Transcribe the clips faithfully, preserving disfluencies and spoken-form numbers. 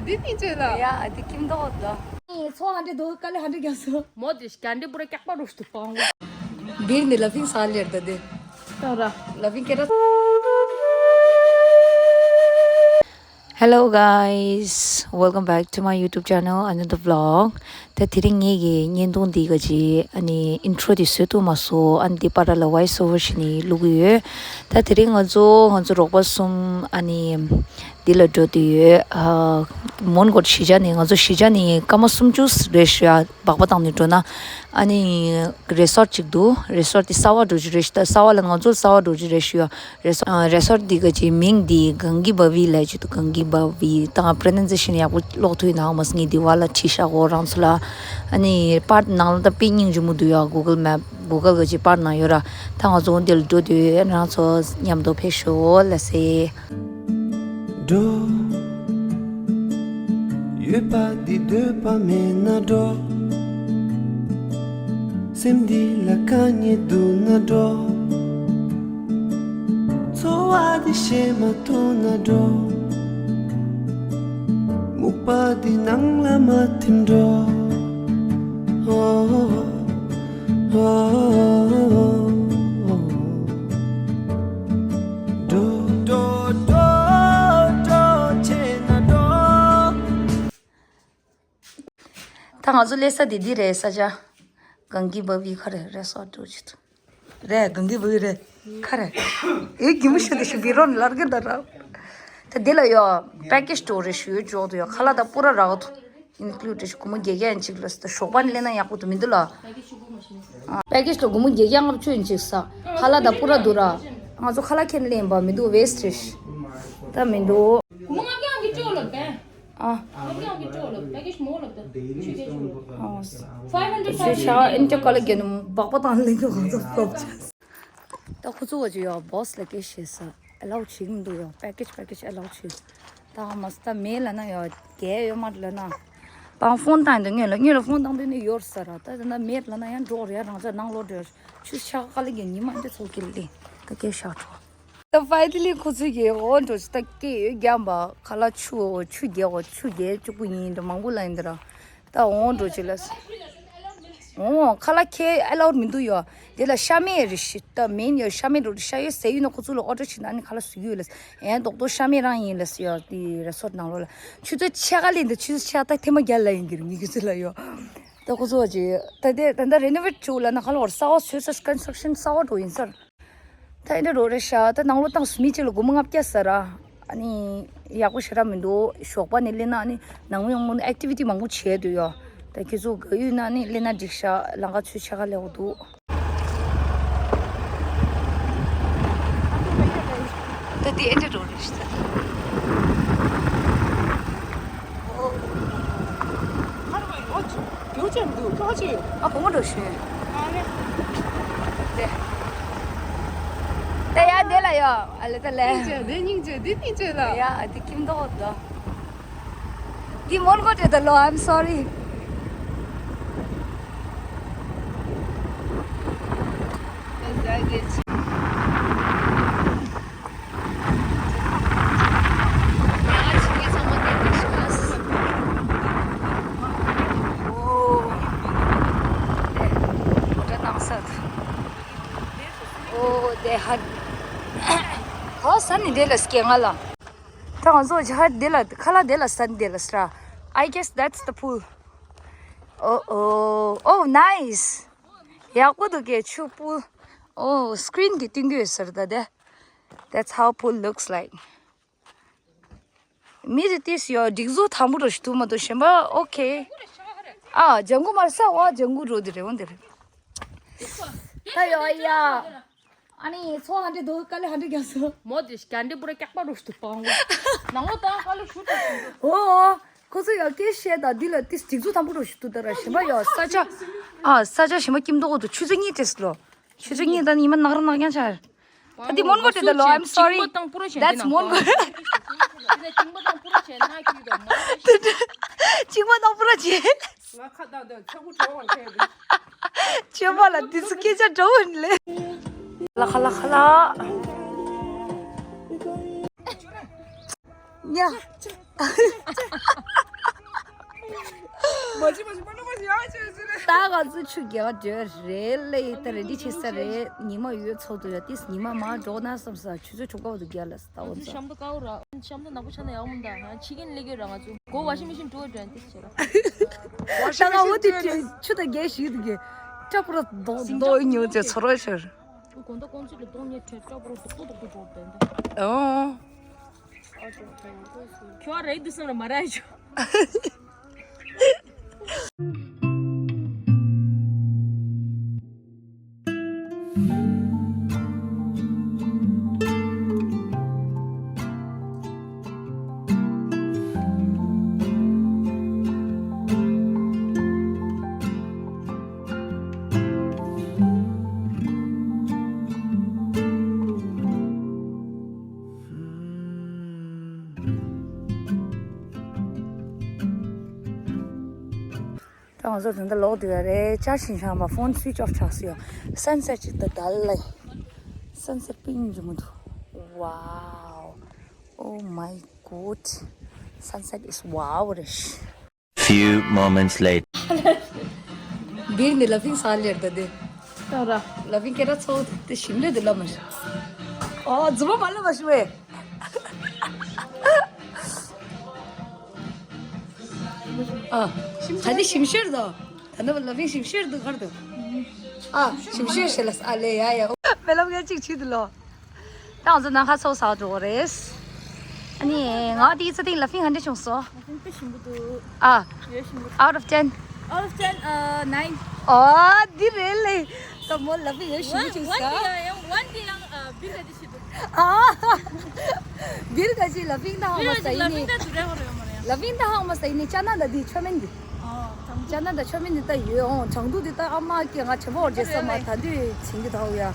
འདི་ནི་ཅེ་ལ། ཡ་འདི་ཁྱིམ་ཐོག་ད། ཚོ་ཧ་འདྲེ་དོ་དཀའ་ལས་ཧ་འདྲེ་རྒྱབ་སོ། མོ་དེ་ཀྱ་འདྲེ་པུ་ར་སྐྱག་པ་རུ་སྟུ་པང་བ། འདིར་ནི་ལ་ཕིང་ས་ལེར་ད་དེ། ད་ར། ལ་ཕིང་ཀེ་ར། Hello guys, welcome back to my YouTube channel, another vlog. ད་དེ་རིང་ངེད་ཀྱི་བརྙན་ཐུང་འདི་ག་ཅི་ཨ་ནི་ཨིན་ཊྲོ་འདི་བཟོས་ཐུབ་མ་སོང་། ཨ་ནི་འདི་པར་ལ་ཝོ་ཡིས་ཨོ་ཝར་བྱས་ནས་བླུག་གི་ཡོད། ད་དེ་རིང་ང་ཚོ་ང་ཚོ་རོགས་པ་གསུམ་ཨ་ནི་འདི་ལ་འགྲོ་འདོད་ཡོད། ཨ་མོན་གྷོ་གཞིས་ཆགས་ནས། ང་ཚོ་གཞིས་ཆགས་ནས་སྐར་མ་སུམ་ཅུ་རེད་ཞུ་ཡ། སྦག་སྦག་བཏང་ནས་འགྲོ་ན། ཨ་ནི་རི་སོར་ཊི་ཅིག་འདུག་རི་སོར་ཊི་དེ་གསར་པ་འགྲོ་རྒྱུ་རེད་ཞུ། ད་གསར་པ་ལ་ང་ཚོ་གསར་པ་འགྲོ་རྒྱུ་རེད་ཞུ་ཡ། རི་སོ་ཨ་རི་སོར་ཊི་འདི་ག་ཅི་མིང་འདི་གང་གི་བ་བི་ལབ་ཀྱི་འདུག་གང་གི་བ་བི། ད་པྲོ་ནན་སི་ཨེ་ཤན་ཡག་པོ་ཀློག་ཐུབ་ཡོད་ན་ཧ་མ་སི་ངས་འདི་བ་ལ་བྲིས་བཞག་གོ་རང་ཚོ་ལ། ཨ་ནི་པར་ནང་ལ་ད་དཔེ་སྙིང་རྗེ་མོ་འདུག་ཡ། གུ་གལ་མེབ་གུ་གལ་ག་ཅི་པར་ནང་ཡོད་ར། ད་ང་ཚོ་འདི་ལ་འགྲོ་འདོད་ཡོད། རང་ཚོ་མཉམ་དུ་ཕེབས་ཤོག་ལགས་སེ། འགྲོ། ཡོད་པ་འདི་འདོད་པ་མེད་ན་འགྲོ། སེམས་འདི་ལ་དཀའ་ངལ་འདུག་ན་འགྲོ། འཚོ་བ་འདི་ཤེས་མ་ཐུབ་ན་འགྲོ། སྨུག་པ་འདི་ནང་ལ་མ་ཐིམ་འགྲོ། འགྲོ། འགྲོ་འགྲོ་འགྲོ་བྱས་ན་འགྲོ། ད་ང་ཚོ་སླེབས་ས་དེ་འདི་རེད། ས་ཆ་གང་གི་བ་བི་ཁ་རེད། རི་སོར་ཊི་འགྲོ་ཆེད་དུ་རེད། གང་གི་བ་བི་རེད། ཁ་རེད། ཨེ་གི་མོ་ཤ་དེ་ཤི་བི་རོན་ལར་གི་ད་ར། ད་དེ་ལ་ཡོ་པེ་ཀེ་ཇི་འགྲོ་རེད་ཞུ་ཡོད་ཅོག་ཏུ་ཡོ། ཁ་ལག་ད་པུ་ར་རག་ཏུ་ཨིན་ཀླུ་ཌི་རེད་ཞུ། སྒོར་མོ་བརྒྱད་བརྒྱ་ཡན་ཅིག་ལ་ད་ཞོགས་པ་ནས་སླེབས་ན་ཡག་པོ་འདུག་མི་འདུག་ལ། པེ་ཀེ་ཇི་ལ་སྒོར་མོ་བརྒྱད་བརྒྱ་ལྔ་བཅུ་ཡན་ཅིག་ས། ཁ་ལག་ད་པུ་ར་འདུག་ར། ང་ཚོ་ཁ་ལག་ཁྱེར་ནས་སླེབས་པ་མི་འདུག་ཝེ་སི་ཊི་རེད་ཞུ། ད་མི་འདུག་སྒོར་མོ་ལྔ་བརྒྱ་ཡན་གི་ཅོག་ལ་བས། ཨ། ཨ། ཨིན་ཅོག་ག་ལ་རྒྱ་ནོམ་སྦག་སྦག་བཏང་ལེ་ཀྱོག་གང་ཚ་ཕོབ་ཅེས། ད་ཁོ་ཚོ་བ་ཅི་ཡོ་བོ་སི་ལ་སྐད་བཤད་ས་ཨ་ལའོ་བྱེད་ཀྱི་མི་འདུག་ཡོ། པེ་ཀེ་ཇི་པེ་ཀེ་ཇི་ཨ་ལའོ་བྱེད། ད་མ་ས་ད་མེད་ལབ་ན་ཡོ་རྒྱལ་ཡོད་མ་ལབ་ན། པང་ཕོན་བཏང་དུས་ངེད་ལ་ངེད་ལ་ཕོན་བཏང་དུས་ནི་ཡོར་ས་ར། ད་ད་ན་མེད་ལབ་ན་ཡང་འགྲོ་རེད། རང་ཅག་ནང་ལོག་འགྲོ་ཆུ་ཤ་ཀ་ལི་གི་ཉི་མ་འདི་ཚོ་ཀི་ལི་ད་སྐད་བཤད་འགྲོ། ད་ཕའི་ནལ་ལི་ཁོ་ཚོས་ཀྱི་འོ་འགྲོ་ཆུ་ད་སྐད་ཡོད་རྒྱབ་པ་ཁ་ལག་ཆུ་འོ་ཆུ་རྒྱག་འོ་ཆུ་རྒྱག་གཅིག་པུ་ཡིན་འགྲོ་མང་པོ་ལ་ཡིན་འདི་ར། ད་འོ་འགྲོ་ཆུ་ལ་འོ་ཁ་ལག་ཁྱེར་ཨ་ལའོ་མི་འདུག་ཡོ། དེ་ལ་ཤ་མེད་རེད་ཤི། ད་མེད་ཡོ་ཤ་མེད་འགྲོ་ཤ་ཡོད་ཟེར་ཡོད་ན་ཁོ་ཚོ་ལ་ཨོ་ཌར་བྱེད་ན་ནི་ཁ་ལག་བཟོ་གི་ཡོད་ལ། ཨེ་རྡོག་རྡོག་ཤ་མེད་རང་ཡིན་ལ་ཟེར་ཡོ། དེ་རི་སོར་ཊི་ནང་ལོགས་ལ་ཆུ་ཚོད་ཕྱེད་ཀ་ལས་འདི་ཆུ་ཚོད་ཕྱེད་ད་ཐེངས་མ་བརྒྱ་ལ་ཡིན་གྱི་རེད་ངེད་ཀྱི་ཚོད་ལ་ཡོ། ད་ཁོ་ཚོ་བ་ཅི་ད་དེ་ད་ད་རེ་ནོ་ཝེ་ཊི་བྱུག་ལ་ན་ཁ་ལོར་གསར་བ་བཟོས་ས་ཀོན་སི་ཊྲག་ཤན་གསར་བ་འགྲོ་ཡིན་ས་ར། ད་ཨེ་འདྲ་རོ་རེད་ཤག་ད་ནང་ལོགས་བཏང་སུ་མི་གཅིག་ལ་སྒོར་མོ་ལྔ་བརྒྱ་ཟེར་ར། ཨ་ནི་ཡག་པོ་ཞེ་དྲག་མི་འདུག་ཞོགས་པ་ནས་སླེབས་ན་ཨ་ནི་ནང་མི་ཡོང་མོ་ནི་ཨེག་ཊི་བི་ཊི་མང་པོ་བྱས་འདུག་ཡོ། ད་ཁྱེད་ཚོ་དགའ་ཡོད་ན་ཨ་ནི་སླེབས་ན་འགྲིག་ཤག་ལམ་ཁ་ཚོད་ཆ་ག་ལེགས་པོ་འདུག་ད་དེ་ཨེ་འདྲ་རོ་རེད་ཤག་ཨ་གོང་འགྲོ་ཤོད། ཨ་རེད། དེ། དེ་ཡ་དེ་ལ་ཡ། ཨ་ལེ་ད་ལེ། སྙིང་རྗེ་འདི་སྙིང་རྗེ་ལ། ཡ་དེ་ཁྱིམ་ཐོག་ད། འདི་མོན་གྷོ་རེད་ད་ལོ། I'm sorry. ཨོ་དེ་ཧ། ཧ་ས་ནི་དེ་ལ་སྐྱེ་ང་ལ། ད་ང་ཚོ་ཇ་ཧ་དེ་ལ་ཁ་ལག་དེ་ལ་ས་ནི་དེ་ལ་སྲ། I guess that's the pool. Oh, oh, oh, nice. ཡག་པོ་འདུག་གས་ཆུ་པུལ། ཨོ་སི་ཀི་རིན་གྱི་སྟོན་གྱི་ཡོད་ཟེར་ད་དེ། That's how pool looks like. མི་རེ་ཏིས་ཡོ་སྒྲིག་བཟོ་དམ་པོ་རོ་ཞིག་ཐུབ་མ་ཐུབ་གཞན་པ་ཨོ་ཁེ། ཨ་ལྗང་གུ་མར་ས་བ་ལྗང་གུ་རོ་དེ་རེ་འོན་དེ་རེ། ད་ཡོ་ཡ། ཨ་ནི་ཚོ་ཧ་འདྲེ་དོ་དཀའ་ལས་ཧ་འདྲེ་རྒྱབ་སོ། མོ་དེ་ཀྱ་འདྲེ་པུ་ར་སྐྱག་པ་རུ་སྟུ་པང་བ། ནང་ལོ་དང་དཀའ་ལས་ཞུ་ཏུ་ཞུ་ཏུ། ཨོ། ཁོ་ཚོ་ཡང་སྐད་བཤད་དང་འདི་ལ་ཏིས་སྒྲིག་འཛུགས་དམ་པོ་རུ་ཞུ་ཏུ་ད་ར་ཞིམ་པ་ཡོ་ས་ཆ། ཨ་ས་ཆ་ཞིམ་པ་ཀིམ་དོ་གོ་ཏུ་ཆུ་ཚོད་གཉིས་ཏེས་ལོ། ཆུ་ཚོད་གཉིས་ད་ནི་ཉི་མ་ནག་ར་ནག་ཀྱང་ཆར། ད་འདི་མོན་གོ་ཏེ་ད་ལོ། I'm sorry. That's མོན་གོ། ཅིག་མ་དང་པུ་ར་ཅེ། ང་ཁ་བཏགས་དེ་ཚ་གུ་གྲོགས་ཁྱེར་དེ། ཅེ་མ་ལ་འདི་ཚོ་སྐད་ཆ་འདྲ་བོ་ཡིན་ལེ། ལ་ཁ་ལ་ཁ་ལ། ཉ། ད་ང་ཚོ་ཆུ་རྒྱག་འགྲོ་རེད་ལེ། ད་རེ་ཌི་བྱེད་ས་རེད། ཉི་མ་ཡོད་ཚོད་དུ་ཡ་ཏིས་ཉི་མ་མ་འགྲོ་ན་བསམ་ས། ཆུ་ཚོད་དྲུག་པ་བར་དུ་རྒྱག་ལ་ད་འོ་ཚོད། ཤམ་ཏོ་དཀར་པོ་ར། ཤམ་ཏོ་ནག་པོ་ཆགས་ན་ཡག་མོ་འདུག་ཡང་ཕྱི་རྒྱལ་སླེབས་ཀྱི་ཡོད་ར། ང་ཚོ་སྒོ་ཝ་ཤིང་མེ་ཤིན་འགྲོ་འགྲོ་ཏིས་བྱེད་ར། ད་ང་འོ་དེ་ཆུ་དང་རྒྱལ་ཞིག་དུ་གི་ཀྲ་པུ་ར་རྡོ་རྡོ་ཉོ་ཅེ་ཚོར་བ་ཤར། དགོང་དག་དགོང་ཚོད་ལ་གདོང་ཉེ་ཁྲེལ་ཀྲ་པུ་ར་རྡོག་པོ་རྡོག་པོ་འགྲོ་བསྡད་འདུག་ཨོ། ཁྱོད་རེད་འདུག་བསམ་ལ་མ་ར་ཡ་ཆོ། ད་ང་ཚོ་ད་ལྟ་ལོག་འདི་ག་རེད། ཅར་ཞིང་ཤང་མ་ཕོན་སུའིཆ་ཨོཕ་ཆགས་སོང་ཡོད། སན་སེཊ་ཅིག་ད་དལ་ལེ། སན་སེཊ་པིང་འཇུ་མི་འདུག Wow. Oh my God. Sunset is wow. རེད། Few moments later. བིར་ནི་ལ་ཕིང་ས་ལེར་ད་དེ། ད་ར། ལ་ཕིང་ཀེ་ར་ཚོ་དེ་ཞིམ་ལེ་དེ་ལ་མ་ཤི། ཨོ་རྫུན་མ་མ་ལ་མ་ཤི་བས། ཨ། ད་ནི་ཞིམ་ཤེར་དོ། ད་ནི་ལ་ཕིང་ཞིམ་ཤེར་དུ་གར་དུ། ཨ། ཞིམ་ཤེར་ཤེ་ལ་ཨ་ལེ་ཡ་ཡ། མེ་ལམ་ག་ཅིག་ཆི་དུ་ལོ། ད་ང་ཚོ་ནང་ཁ་ཚོགས་ས་འགྲོ་གི་རེད། ཨ་ནི་ང་དེའི་ཚེ་ཏིང་ལ་ཕིང་ཧན་འདྲ་བྱུང་སོ། ལ་ཕིང་དཔེ་ཞིམ་པོ་འདུག་ཨ། ཡོད་ཞིམ་པོ། Out of ten. Out of ten, uh, nine. ཨོ་དེ་རེད་ལེ། ད་མོ་ལ་ཕིང་ཡོད་ཞིམ་པོ་བྱུང་ས། One དེ་ཡང་one དེ་ཡང་བིར་ག་ཅི་ཞིག་འདུག་ཨ། བིར་ག་ཅི་ལ་ཕིང་ད་ཧང་མ་ས་ཡིན་ནི། ལ་ཕིང་ད་དུ་རེ་བ་རེ་བ་མ་རེད། ལ་ཕིང་ད་ཧང་མ་ས་ཡིན་ནི་ཅ་ན་ད་དེ་ཆོ་མིན་དེ། ཅ་ན་ད་ཆོ་མིན་དེ་ད་ཡོད་ཨོ། གྲང་དུ་དེ་ད་ཨ་མ་སྐྱེ་ང་ཆེ་བོ་རྗེས་ས་མ་ད་དུས་ཆིང་གི་ད་ཧུ་ཡ།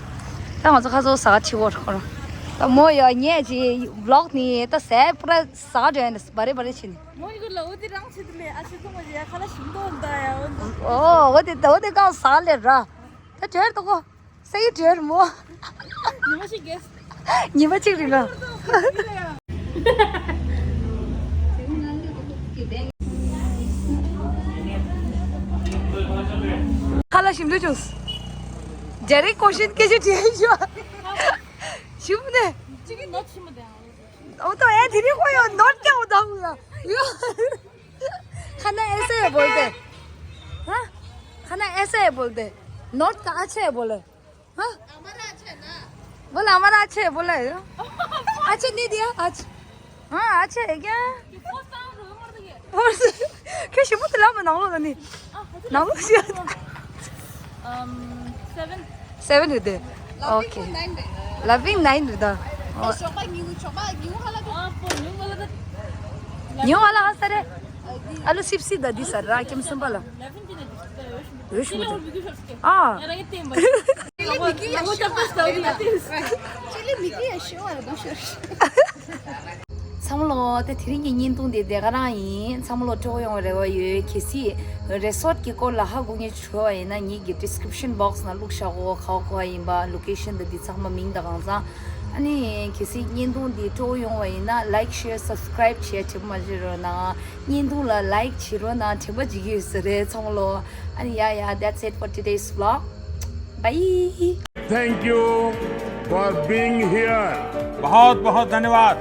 ད་ང་ཚོ་ཁ་སོ་ས་ཆི་བོ་ར་ཁོ་ར། ད་མོ་ཡ་ཉེ་ཅི་ཝི་ལོག་ནི་ད་ཟས་པུ་ར་ཟ་འདྲ་ཡ་ནི་བ་རེ་བ་རེ་ཆི་ནི། མོ་ཡི་གུ་ལ་འོ་དེ་རང་ཆི་དུ་ལེ་ཨ་ཆི་ཐུང་མ་ཡ་ཁ་ལ་ཞིམ་དོ་འདའ་ཡ་འོ་འདུག་ཨོ་འོ་དེ་ད་འོ་དེ་ཀ་ཟ་ལེ་ར། ད་བྲེར་དོ་གོ། སེ་ཡི་བྲེར་མོ། ཉི་མ་ཞིག་གེ། ཉི་མ་གཅིག་རིང་ལ། ཁ་ལ་ཞིམ་འདུག་བྱུང་། ཇེ་རིག་ཀོ་ཤིན་སྐད་ཆ་དྲིས་ཤོག་ཞིམ་ནས། གཅིག་གི་ནོ་ཆི་མ་དང་། འོ་ཏོ་ཨེ་དེ་རིང་ཁོ་ཡོད་ནོར་སྐྱ་འོ་དང་ཡ། खाना ऐसे है बोलते हैं। हाँ? खाना ऐसे है बोलते हैं। नॉट का अच्छा है बोले। हाँ? हमारा अच्छा है ना? बोला हमारा अच्छा है बोला है। अच्छा नहीं दिया आज। हाँ, अच्छा है क्या? और क्या शिमत लाम ना हो नहीं। ना हो सिया। सेवन। सेवन है दे। ओके। लविंग नाइन है दा। न्यू वाला हंस रे। अलू सिप सिप दा दी सर रा किम सुन पाला। हाँ। ཚང་མ་ལོ་དེ་དེ་རིང་གི་བརྙན་ཐུང་དེ་དེ་ག་རང་ཡིན། ཚང་མ་ལོ་སྤྲོ་ཡོང་བའི་རེ་བ་ཡོད། གལ་སྲིད་རི་སོར་གྱི་སྐོར་ལ་ཧ་གོ་ངེས་བྱུང་བ་ཡིན་ན་ངེད་ཀྱི་description box ནང་བླུགས་བཞག་གོ་ག་བ་ག་བ་ཡིན་པ་location དང་དེ་ཚང་མ་མིང་དང་གང་ཚང་། ཨ་ནི་གལ་སྲིད་བརྙན་ཐུང་དེ་སྤྲོ་ཡོང་བ་ཡིན་ན་like share subscribe བྱས་དྲན་པ་མ་བརྗེད་རོགས་གནང་། བརྙན་ཐུང་ལ་like བྱེད་རོགས་གནང་དྲན་པ་བརྗེད་ཀྱི་ཡོད་ས་རེད་ཚང་མ་ལོ། ཨ་ནི་ཡ་ཡ that's it for today's vlog. Bye. Thank you for being here. बहुत बहुत धन्यवाद.